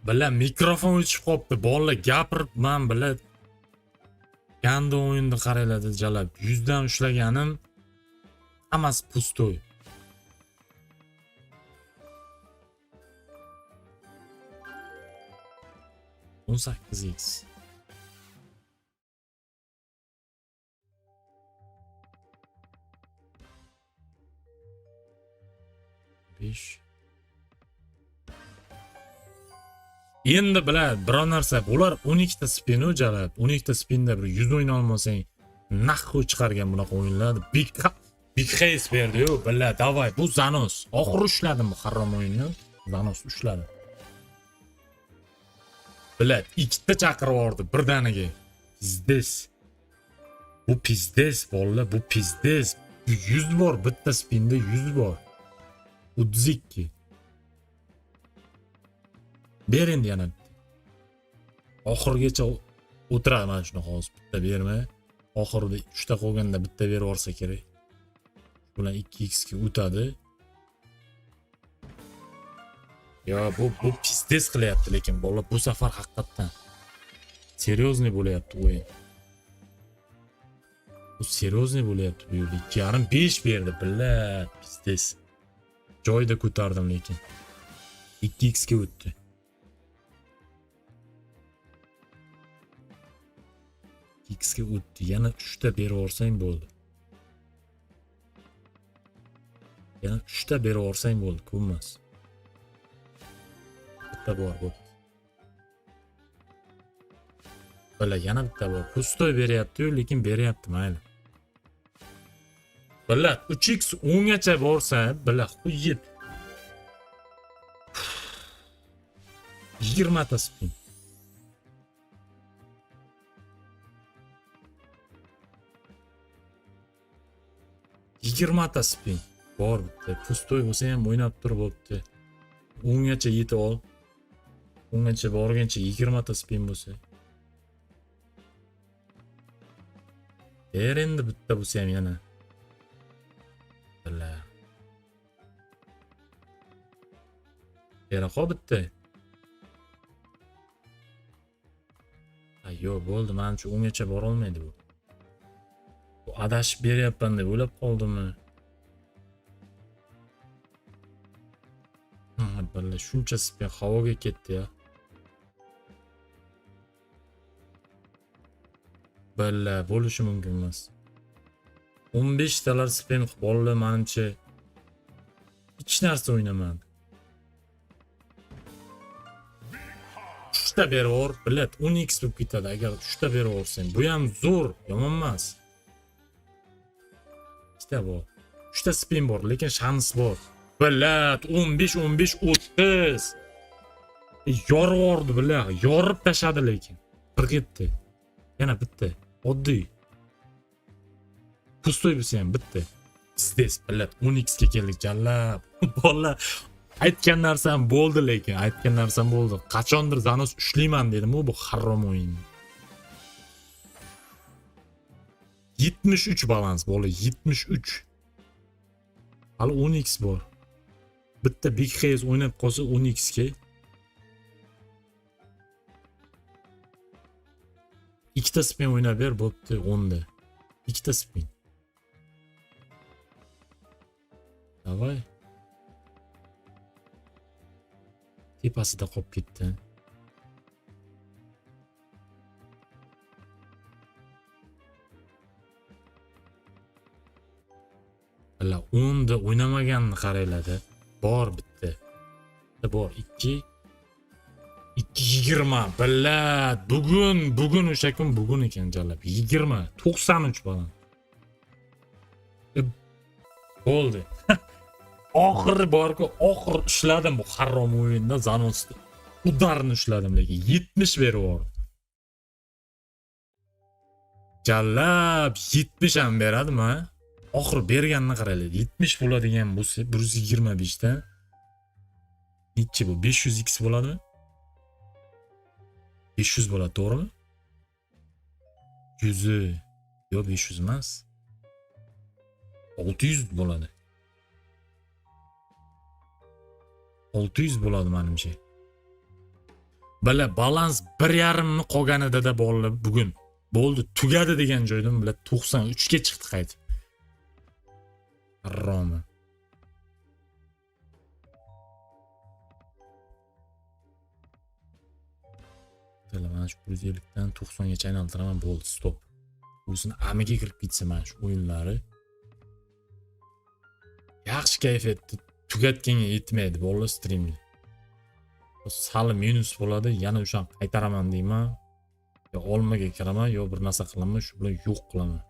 Bila mikrofon o'chib qolibdi. Bolalar gapirib, man bila ganda o'yinni qaranglar jalab. 100 dan ushlaganim hammasi пустой. 18x. Besh. Endi biladi, biror narsa, bular 12 ta spinu jalab, 12 ta spinda bir 100 o'yin olmasang, nahhu chiqargan bunaqa o'yinlar. Big Haze berdi-yu, billa, давай, bu Zanos. Oxiri ushladim bu harom o'yinni. Zanos ushladim. Billa, ikkita chaqirib yubordi birdaniga. Пиздец. Bu пиздец, bolalar, bu пиздец. 100 bor, bitta spinda 100 bor. 32. Ber endi yana bitta. Oxirigacha o'tiradi mana shunaqa hozir bitta berma. Oxirida 3 ta qolganda bitta berib yuborsa kerak. Shu bilan 2x ga o'tadi. Yo, bu пиздец qilyapti lekin bola bu safar haqiqatdan серьезный bo'lyapti o'yin. Bu серьезный bo'lyapti bu yerda. 2.5 5 berdi, billa, пиздец. Joyida ko'tardim lekin. 2x ga o'tdi. 2x ga o'tdi. Yana 3 ta berib yuborsang bo'ldi. Yana 3 ta berib yuborsang bo'ldi, ko'p emas. Bitta bor, bo'pti. Billa, yana bitta bor. Пустой beryapti-yu, lekin beryapti, mayli. Billa, 3x 10 gacha borsa, billa, xuyit. 20 ta spin. 20 ta spin bor bitta. Пустой bo'lsa ham o'ynab tur, bo'pti. 10 gacha yetib ol. 10 gacha borguncha 20 ta spin bo'lsa. Ber endi bitta bo'lsa ham yana. Billa. Bera qol bitta. Ay, yo'q, bo'ldi, manimcha 10 gacha bora olmaydi bu. Bu adashib beryapman deb o'ylab qoldimmi? Ha, billa, shuncha spin havoga ketdi ya. Billa, bo'lishi mumkin emas. 15 talar spin qilib bolalar manimcha hech narsa o'ynamadi. 3 ta berib yubor, блядь, 10x bo'lib ketadi agar 3 ta berib yuborsang. Bu ham zo'r, yomon emas. Ikkita bor. 3 ta spin bor, lekin shans bor. Блядь, 15 15 30. Yorib yubordi, бля, yorib tashladi lekin. 47. Yana bitta. Oddiy. Пустой bo'lsa ham bitta. Пиздец, блядь, 10x ga keldik jallab. Bolalar, aytgan narsam bo'ldi lekin, aytgan narsam bo'ldi. Qachondir Zanos ushlayman dedim-u bu harom o'yinni. 73 balans bola, 73. Hali 10x bor. Bitta Big Haze o'ynab qolsa 10x ga. Ikkita spin o'ynab ber, bo'pti 10 da. Ikkita spin. Давай. Tepasida qolib ketdi. Billa, 10 da o'ynamaganini qaranglar-da. Bor bitta. Bitta bor, 2 2 20. Billa, bugun o'sha kun bugun ekan jalab. 20 93 baland. Bo'ldi. Oxiri borku, oxiri ushladim bu harom o'yinda Zanosni. Удар ni ushladim lekin 70 berib yubordi. Jallab 70 ham beradimi? Ha? Oxiri berganini qaranglar. 70 bo'ladigan bo'lsa 125 dan nechi bu? 500x bo'ladimi? 500 bo'ladi, to'g'rimi? 100 yo'q, 500 emas. 600 bo'ladi. 600 bo'ladi menimcha. Bila balans 1.5 mi qolganida bolalar bugun bo'ldi, tugadi degan joydan bila 93 ga chiqdi qaytib. Haromi. Mana shu 150 dan 90 gacha aylantiraman, bo'ldi, stop. O'zini amiga kirib ketsa mana shu o'yinlari. Yaxshi kayfiyatda tugatganga yetmaydi bolalar streamni. Sal minus bo'ladi, yana o'shani qaytaraman deyman. Yo olmaga kiraman, yo bir narsa qilaman, shu bilan yo'q qilaman.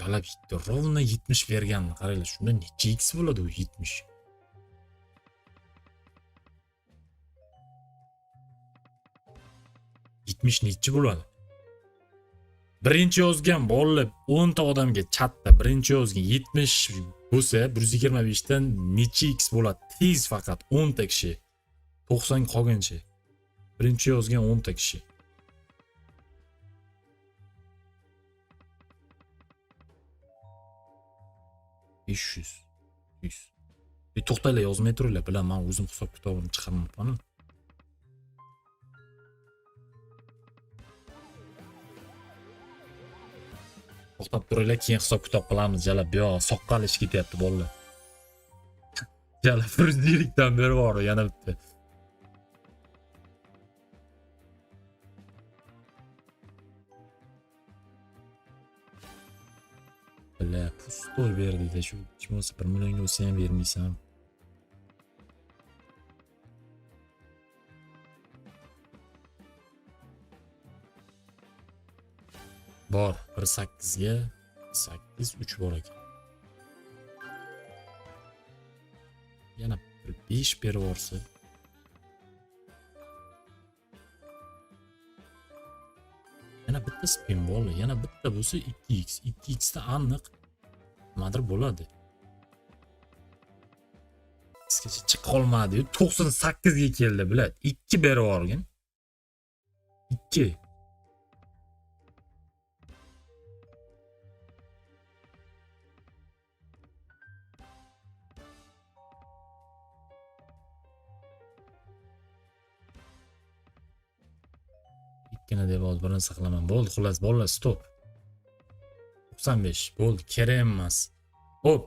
Jalab yetti, ровно 70 berganini qaranglar, shunda necha x bo'ladi u 70? 70 nechi bo'ladi? Birinchi yozgan bolalar 10 ta odamga chatda birinchi yozgan 70 bo'lsa, 125 dan necha x bo'ladi? Tez faqat 10 ta kishi. 90 qolgancha. Birinchi yozgan 10 ta kishi. 500. 100. To'xtanglar, yozmay turinglar, bilan men o'zim hisob kitobimni chiqarmayapman. To'xtab turinglar, keyin hisob kitob qilamiz. Jalab bu yoq soqqal ish ketyapti bolalar. Jalab 150 dan berib yubordi yana bitta. Бля, пустой berdi shu. Hech bo'lmasa 1 millionga bo'lsa ham bermaysan. Bor, 1.8 ga 8 3 bor ekan. Yana bir 5 berib yuborsa. Yana bitta spin bo'ldi. Yana bitta bo'lsa 2x. 2x da aniq nimadir bo'ladi. Gacha chiqa olmadi. 98 ga keldi, biladi. 2 berib yuborgin. 2. Ikkini deb hozir bir narsa qilaman. Bo'ldi, xullas, bolalar, stop. 95 bo'ldi, kerak emas. Hop.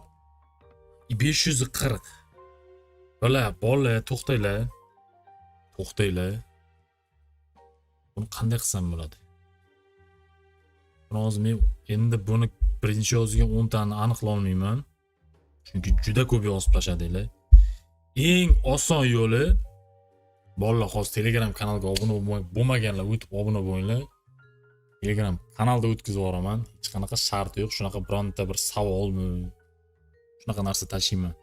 540. Bola, bola, to'xtanglar. To'xtanglar. Buni qanday qilsam bo'ladi? Buni hozir men endi buni birinchi yozgan 10 tani aniqla olmayman. Chunki juda ko'p yozib tashladinglar. Eng oson yo'li bolalar, hozir Telegram kanalga obuna bo'lmaganlar o'tib obuna bo'linglar. Telegram kanalda o'tkazib yuboraman. Hech qanaqa sharti yo'q. Shunaqa bironta bir savolmi, shunaqa narsa tashiyman.